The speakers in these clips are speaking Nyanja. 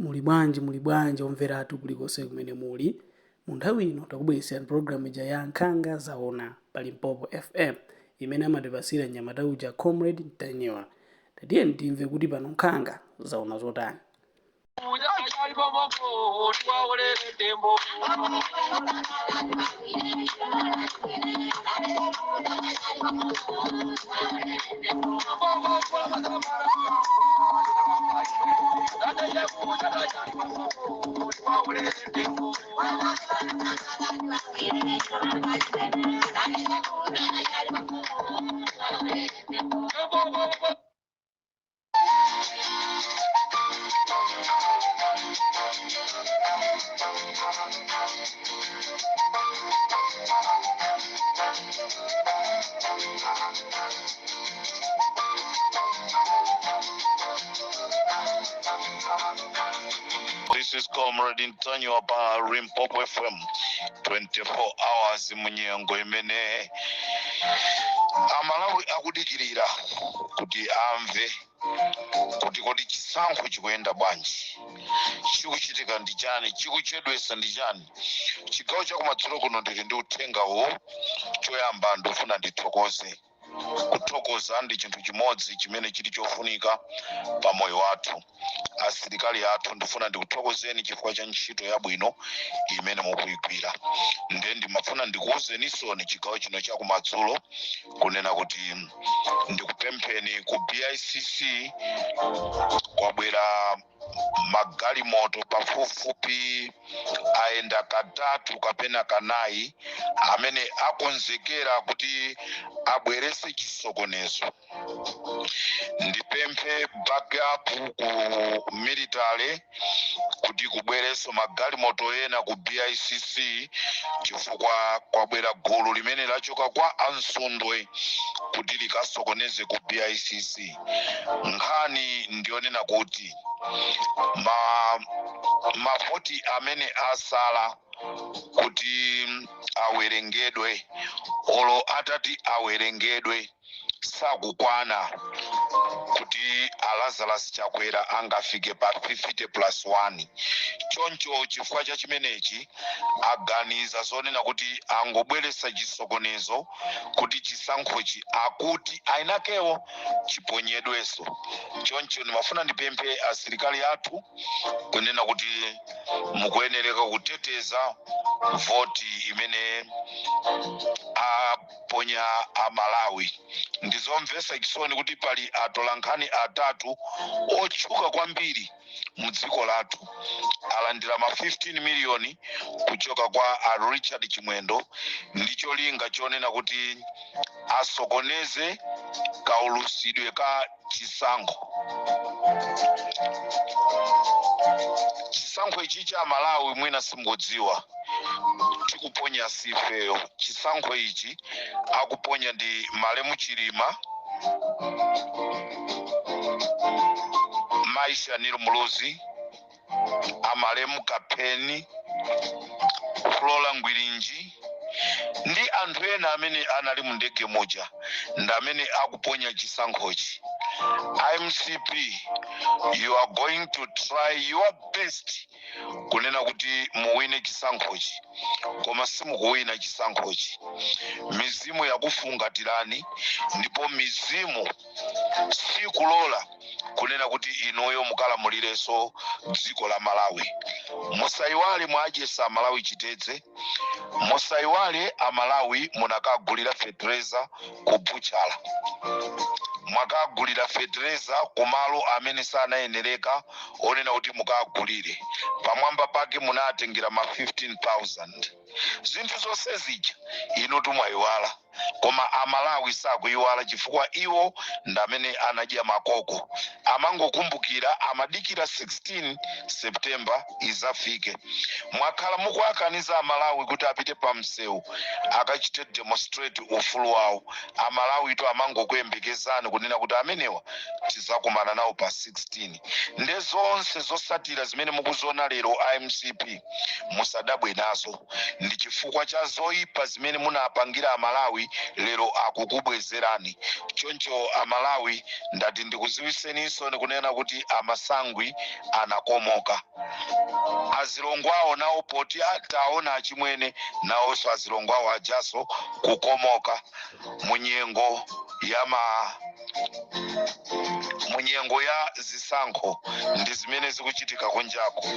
Muli bwanji, muli bwanji omveratu kulikonse kumene muli? Mu nthawi ino takubweretserani programu ija ya Nkhanga Zaona pa Limpopo FM imene amatipasira mnyamata uja Comrade Ntanyiwa. Tatiyeni timve kuti pano nkhanga zaona zotani. This is Comrade Ntanyiwa pa Limpopo FM 24 hours munyengo imene Amalawi akudikirira kuti amve kuti kodi chisankho chikuyenda bwanji, chikuchitika ndi chani, chikuchedwesa ndi chani. Chigawo chakumadzulo kuno ndili ndi uthenga uwu. Choyamba ndifuna ndithokoze. Kuthokoza ndi chinthu chimodzi chimene chili chofunika pa moyo wathu. Asilikali athu, ndifuna ndikuthokozeni chifukwa cha ntchito yabwino imene mukuyigwira. Nde ndimafuna ndikuwuzenisoni chigawo chino chakumadzulo kunena kuti ndikupempheni ku BICC kwabwera magalimoto pafupifupi ayenda katatu kapena kanayi amene akonzekera kuti abwerese chisokonezo. Ndipemphe backup ku military kuti kubwerenso magalimoto ena ku BICC chifukwa kwabwera gulu limene lachoka kwa ansundwe kuti likasokoneze ku BICC. Nkhani ndiyonena kuti mavoti amene asala kuti awerengedwe, olo atati awerengedwe, sakukwana kuti a Lazarus Chakwera angafike pa 50 plus 1. Choncho chifukwa cha chimenechi aganiza zonena kuti angobweretsa chisokonezo kuti chisankhochi akuti ainakewo chiponyedwenso. Choncho ndimafuna ndipemphe asilikali athu kunena kuti mukuyenereka kuteteza voti imene aponya a Malawi. Ndizomvetsa chisoni kuti pali atolankhani atatu otchuka kwambiri mu dziko lathu alandira ma 15 miliyoni kuchoka kwa a Richard Chimwendo ndi cholinga chonena kuti asokoneze kaulusidwe ka chisankho. Chisankho ichi cha Malawi mwina simukudziwa, tikuponya sifeyo. Chisankho ichi akuponya ndi malemu Chilima, Mai Shanil Muluzi, amalemu Kapheni, Flora Ngwirinji ndi anthu ena amene anali mu ndege muja, ndi amene akuponya chisankhochi. MCP, you are going to try your best kunena kuti muwine chisankhochi, koma simukuwina chisankhochi. Mizimu yakufungatirani ndipo mizimu sikulola kunena kuti inuyo mukalamulirenso dziko la Malawi. Musayiwale mwadyesa Amalawi chitedze, musayiwale Amalawi munakagulira fetereza ku butchala, mwakagulira fetereza kumalo amene sanayenereka onena kuti mukagulire, pamwamba pake munatengera ma 15,000. Zinthu zonse zija inutu mwayiwala, koma Amalawi sakuyiwala chifukwa iwo ndi amene anadya makoko, amangokumbukira, amadikira 16 September izafike. Mwakhala mukuakaniza Amalawi kuti apite pa msewu akachite demonstrate ufulu wawo. Amalawitu amangokuyembekezani kunena kuti amenewa tizakumana nawo pa 16. Nde zonse zosatira zimene mukuziona lero a MCP musadabwe nazo, ndi chifukwa cha zoyipa zimene Zimene munapangira Amalawi lero akukubwezerani. Choncho Amalawi, ndati ndikuziwiseninso ndikunena kuti amasangwi anakomoka. Azilongo awo nawo, poti taona achimwene nawonso azilongo awo ajaso kukomoka munyengo ya zisankho. Ndi zimene zikuchitika kunjaku.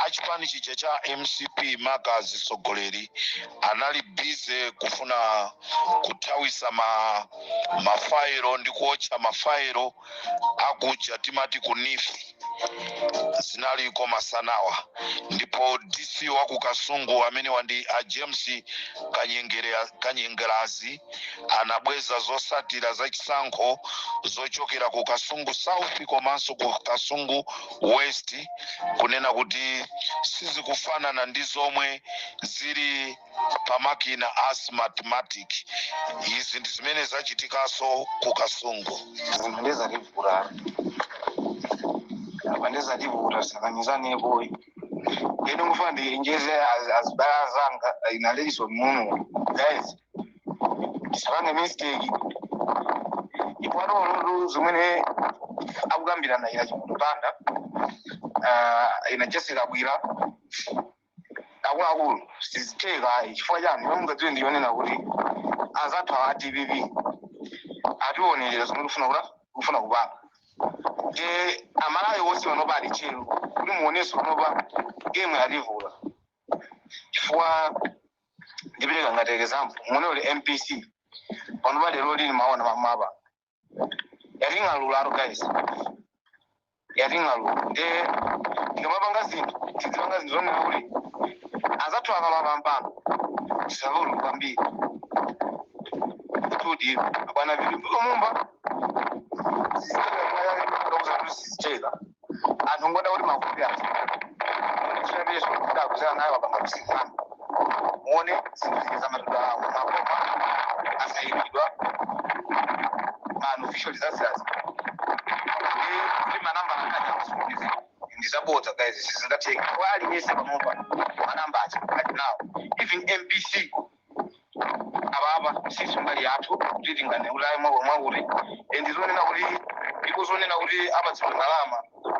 Achipani chija cha MCP, maka atsogoleri, anali busy kufuna kuthawisa mafairo ndi kuotcha mafairo akuja timati ku NEEF. Zinaliko masanawa. Ndipo DC wa ku Kasungu amene wandi a James Kanyengerazi anabweza zosatira zachisankho zochokera ku Kasungu South komanso ku Kasungu West, kunena kuti sizikufanana ndi zomwe zili pamakina a Smartmatic. Izi ndi zimene zachitikanso ku Kasungu. Zinthu ndezativuta apa, ndezativuta sakanizanepo. Ine ngufuna ndichenjeze azibale azanga ina Lelison muno. Guys, tisapange mistake. Ipwatolotu zimene akukambirana ina Chimutupanda, ina Jessica Bwira, akuluakulu, sizitheka ayi. Chifukwa chani? Iwe mungadziwe ndiyonena kuti azathu a DPP ationerera zomwe tifuna kuti kufuna kupanga. Nde Amalawi wonse panopa ali tcheru kuti muonenso panopa game yativula. Chifukwa ndipereka ngati example, muone uli MPC panopa lero lili maona mamapa yating'alula guys, yating'alula. Nde tikamapanga zinthu, tizipanga zinthu zonena kuti azathu akalowa pampando tisalulu kwambiri tudi abwana Vitumbiko Mumba. Sizicheka anthu ngoda kuti mavupi athu akuzera nayo apanga kusinkhana. Muone zinthu zike zamatudwa awo maboma asayinidwa ma official results kuti manamba akaja kusokonezeka. Ndizabodza guys, sizingatheka. Kwa aliyense panopa manamba acha ali nawo, even MPC apapa sisi mbali yathu kuti tingane kuti ayi mwako mwakuti. Ndizonena kuti ikuzonena kuti apatsidwa ndalama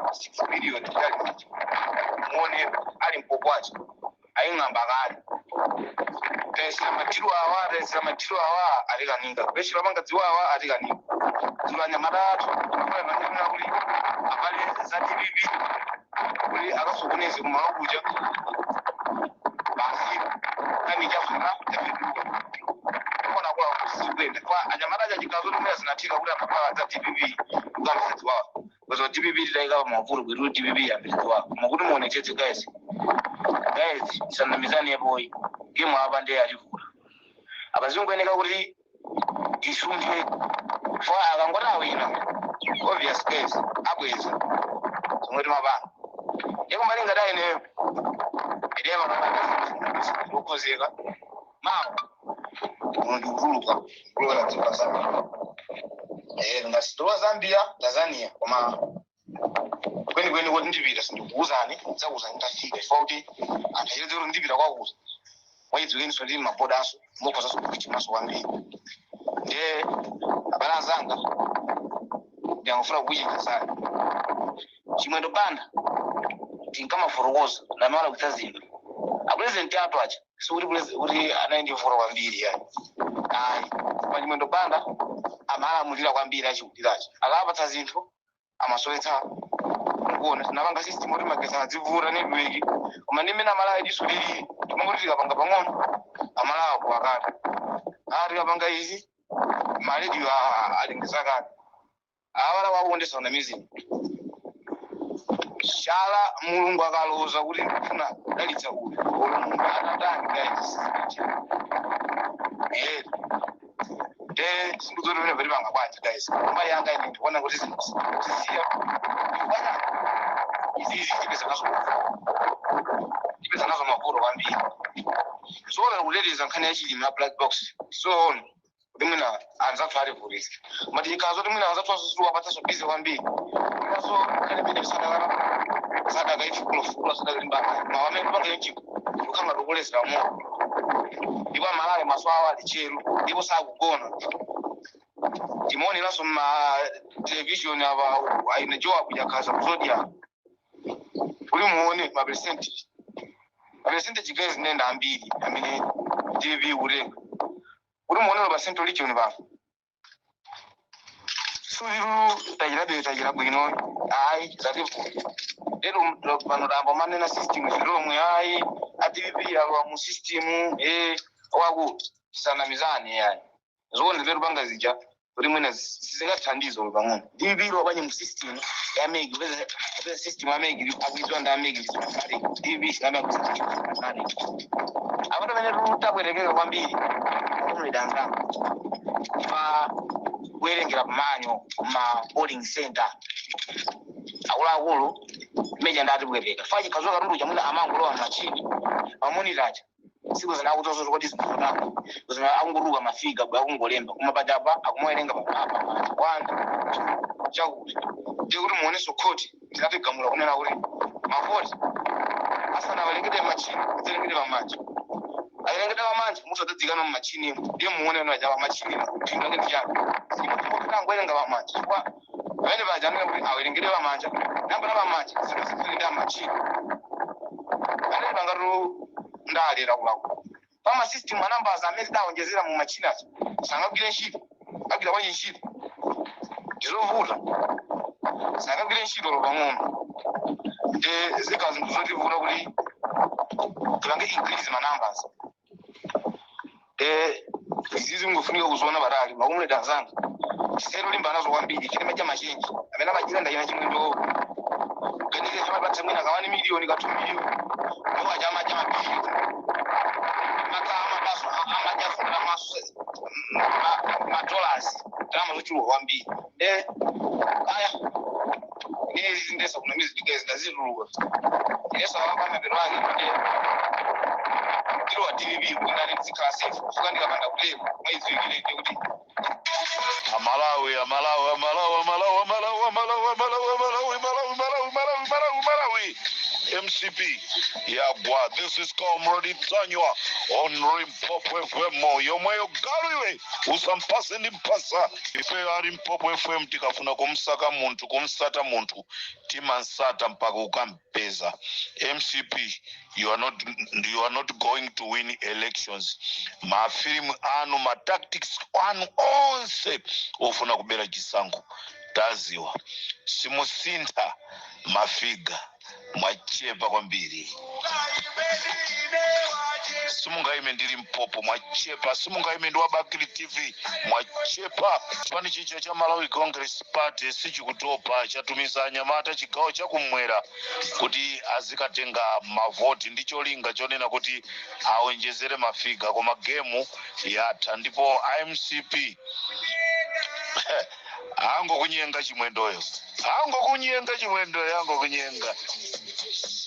6 billion titali muone ali mpokwacho aying'amba kale. Tayesera madiro awa, tayesera madiro awa, atikanika. Kupeshera panga dziwo awa, atikanika. Dzulo anyamata athu afanana kuti avale za DPP kuti akasokoneze kumalo kuja basi kani chafuna chafeduka kona kula kusizikuyenda kwa anyamata aja chikazo tumene zinathika kuti amapala za DPP kukamisa dziwawa because DPP titayika pamavuto kwetu. DPP yambira dziwawa koma kuti muonetsetse guys, guys, tisanamizane boy, game apa ndiye yativula apa. Zingoyeneka kuti tisunthe fa akangoti awina, obvious guys, abweza zomwe timapanga. Ndiko malinga da ineyo ine panopa mawa kuno ndikutuluka kulowera dziko la Zambia. Ngati Zambia, Tanzania, koma kwenikweni kuti ndipita sindikuuzani, ndidzakuuzani nditafika, chifukwa kuti anthu achitedze kuti ndipita kwakuza mwachidziwikeniso ndili mabodanso mokhozanso kuchimaso kwambiri. Ndiye abale anzanga, ndiyangofuna kukuchenjezani. Chimwendo Banda tinkamafotokoza namala kuita zinthu apresident athu aja, sikuti kuti anali ndi mvuto kwambiri yani, ayi. Pa Chimwendo Banda amalamulira kwambiri achikulirachi, akapatsa zinthu amasowetsa mukuona tinapanga system kuti magetsi adzivuta network, koma ndi mmene Amalawi diso lili timangoti tikapanga pang'ono Amalawi kuwakati a tikapanga izi marediyo alengeza awala wakondesa una mizimu shala. Mulungu akaloza kuti ndikufuna kudalitsa uyu, olo munthu atatani guys, nde sindikudziwa pamene patipanga bwanji guys. Mbali yanga ine ndikuona kuti zinthu zisiya bwana izizi tipeza nazo mavuto, tipeza nazo mavuto kwambiri. Zoona kuteteza nkhani ya Chilima ya black box, zoona. Kuti mwina anzathu alivutisa, mati chikhala zoti mwina anzathu asusuwapatsaso busy kwambiri, mwinaso khale mene sadakala sadaka ifukula sadakalimbana ma amene kupanga yonchiko kukhala tikulezera moto. Ndipo amalale maso awo ali cheru ndipo sakugona. Timaoneranso ma television apa aina joab jakhaza kuzodia kuti muone ma percentage, ma percentage guys nenda ambiri amene TV kutenga kuti muonero pa Central Region pano. Suliru tachirabe tachira bwino, ayi zativuta lero pano tamba manena system zilomwe, ayi a DPP alowa mu system waku sanamizane, yayi zoona lero panga zija kuti mwina sizingathandize olo pang'ono. DPP ilo banye mu system ya MEC, kupeza system ya MEC akuidziwa ndi a MEC. DPP sinamakusaati apato pamene tabwerekeka kwambiri kumulidangama pa kuwerengera pamanyo ma polling center akuluakulu meja ndatibwereka fa chikhazo katundu chamwina amangulowa machini mamonitacha siku zinakutozo kuti zinthu zina akunguruka mafiga bwa akungolemba koma pachapa akumawerenga papapa pacha wanda chakuti ndiye kuti muoneso khoti ndinatigamula kunena kuti mavoti asanawerengedwe machini adzerengedwe pamanja, awerengedwe pamanja mutu adzadzikana mumachinimo. Ndiye muone ano aja pamachinimo phindu lake ndi chani? Tangowerenga pamanja chifukwa pamene paja anena kuti awerengedwe pamanja namba la pamanja zinthu zikhale ndi amachini anene pangatu ndalera kulako pama system anumbers amene tidawonjezera mu machini aja sangagwire ntchito, agwira bwanji ntchito? Ndizovuta, sangagwire ntchito lo pang'ono. Ndi zikhala zinthu zotivuta kuti tipange increase ma numbers. Izi zingofunika kuziona patali. Makumuleta anzanga sero limba nazo kwambiri chilima cha machenji amene amachita ndachina chimwendo ganize chamapatsa mwina ka 1 miliyoni ka 2 miliyoni ndipo achama cha mabiliyoni maka amabaso amajaso ndalamaso madollars ndalama zochuluka kwambiri. Aya ine izi ndesa kuno mizi guys ndazituluka inesa pamapero ake kuti ndilo wa DPP kuti ndani ndizikhala safe kufuka ndikapanda kutero mwayidziwikire ndi kuti Amalawi, Amalawi, Amalawi, Amalawi, Amalawi, Amalawi, Amalawi, Amalawi, Malawi, Malawi, Malawi, Malawi, Malawi, MCP yagwa. This is Comrade Ntanyiwa on Limpopo FM yomweyo. Galu iwe usampase ndi mpasa. Ife a Limpopo FM tikafuna kumsaka munthu, kumsata munthu, timansata mpaka ukampeza. MCP, you are not going to win elections. Mafilimu anu, ma tactics anu onse ofuna kubera chisankho taziwa. Simusintha mafiga, mwachepa kwambiri. Simungaime ndi Limpopo, mwachepa. Simungaime ndi Wabakili TV, mwachepa. Chipani chicho cha Malawi Congress Party sichikutopa, chatumiza anyamata chigawo chakumwera kuti azikatenga mavoti ndi cholinga chonena kuti awonjezere mafiga, koma game yatha ndipo iMCP angokunyenga chimwendoyo, angokunyenga chimwendoyo, angokunyenga.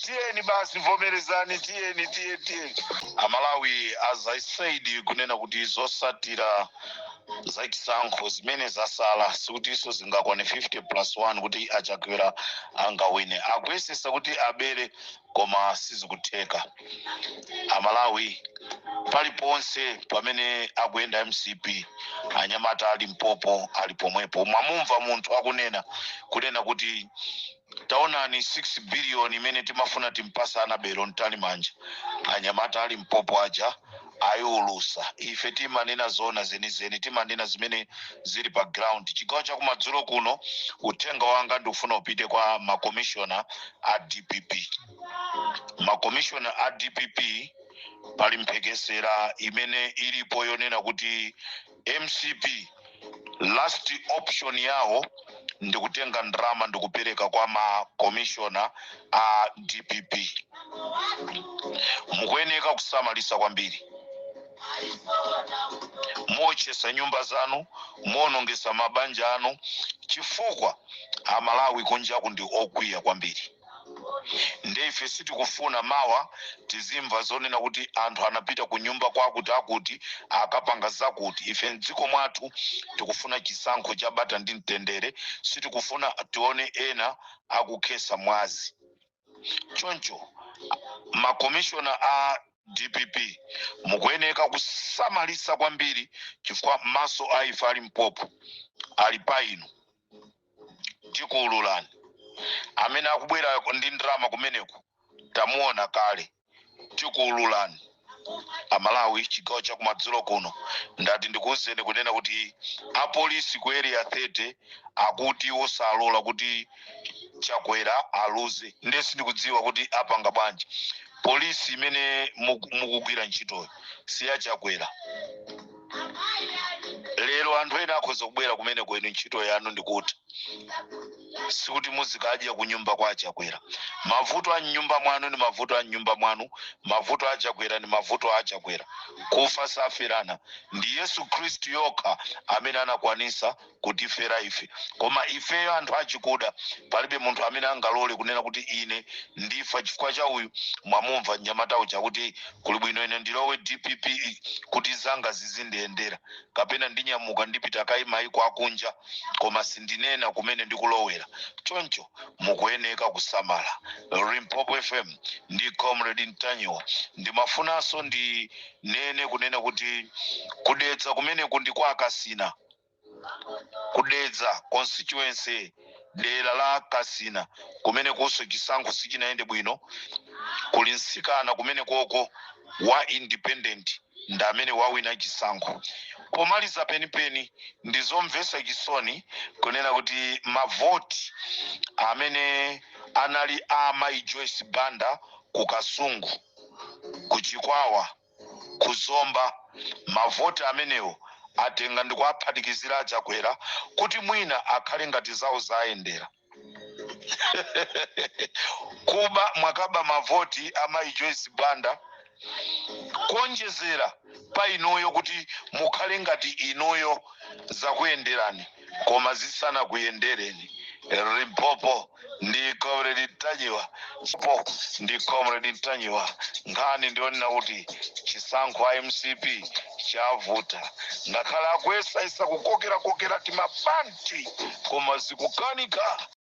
Tiyeni basi, vomerezani, tiyeni, tiyeni, tiyeni Amalawi. As I said kunena kuti zosatira zachisankho zimene zasala sikutinso zingakwane 50 plus 1 kuti achakwera angawine. Akuyesesa kuti abere koma sizikutheka. Amalawi, paliponse pamene akuyenda MCP, anyamata ali Limpopo ali pomwepo. Mwamumva munthu akunena kunena kuti taonani 6 billion imene timafuna timpasa Annabel Mtalimanja, anyamata ali Limpopo aja ayiulusa. Ife timanena zona zenizeni, timanena zimene zili pa ground. Chigawo chakumadzulo kuno uthenga wanga ndikufuna upite kwa makomishona a DPP. Makomishona a DPP, pali mphekesera imene ilipo yonena kuti MCP last option yawo ndikutenga ndrama ndikupereka kwa makomishona a DPP. Mukuyeneka kusamalisa kwambiri. Mochesa nyumba zanu, muonongesa mabanja anu, chifukwa Amalawi kunjaku ndi okwiya kwambiri. Nde ife sitikufuna mawa tizimva zonena kuti anthu anapita ku nyumba kwakuti akuti akapanga zakuti. Ife mdziko mwathu tikufuna chisankho cha bata ndi mtendere. Sitikufuna tione ena akukhesa mwazi. Choncho makomishona a DPP mukuyeneka kusamalisa kwambiri, chifukwa maso a ife a Limpopo ali pa inu. Tikuwululani. Amene akubwera ndi ndalama kumeneko tamuona kale. Tikuwululani. Amalawi, chigawo chakumadzulo kuno ndati ndikuwuzeni kunena kuti apolisi ku Area 30 akuti osalola kuti Chakwera aluze. Ndiye sindikudziwa kuti apanga bwanji. Polisi imene mukugwira ntchitoyo siya Chakwera. Lero anthu ena akhoza kubwera kumene kwenu, ntchito yanu ndikuti sikuti muzikadya kunyumba kwa Chakwera. Mavuto a mnyumba mwanu ni mavuto a mnyumba mwanu, mavuto a Chakwera ni mavuto a Chakwera. Kufa saferana. Ndi Yesu Khristu yokha amene anakwanisa kutifera ife, koma ifeyo anthu achikuda palibe munthu amene angalole kunena kuti ine ndifa chifukwa cha uyu. Mwamumva mnyamata uja kuti kuli bwino ine ndilowe DPP kuti zanga zizindiyendera, kapena ndinyamuka ndipita kayi maiko akunja, koma sindinena kumene ndikulowera. Choncho mukuyeneka kusamala. Limpopo FM ndi Comrade Ntanyiwa. Ndimafunanso ndinene kunena kuti kudedza kumeneku ndi kwa Kasina, Kudedza constituency, dera la Kasina, kumene kunso chisankho sichinayende bwino. Kuli mtsikana kumene koko wa independent, ndi amene wawina chisankho. Pomaliza penipeni, ndizomvetsa chisoni kunena kuti mavoti amene anali a Mayi Joyce Banda ku Kasungu, ku Chikwawa, ku Zomba, mavoti amenewo atenga ndikuaphatikizira aChakwera kuti mwina akhale ngati zawo zayendera. Kuba mwakaba mavoti a Mayi Joyce Banda kuonjezera pa inuyo kuti mukhale ngati inuyo zakuyenderani, koma zisanakuyendereni. Limpopo ndi Comrade Ntanyiwa po ndi Comrade Ntanyiwa. Nkhani ndionena kuti chisankho a MCP chavuta, ngakhale akuyesayesa kukokera kokera timapanti, koma zikukanika.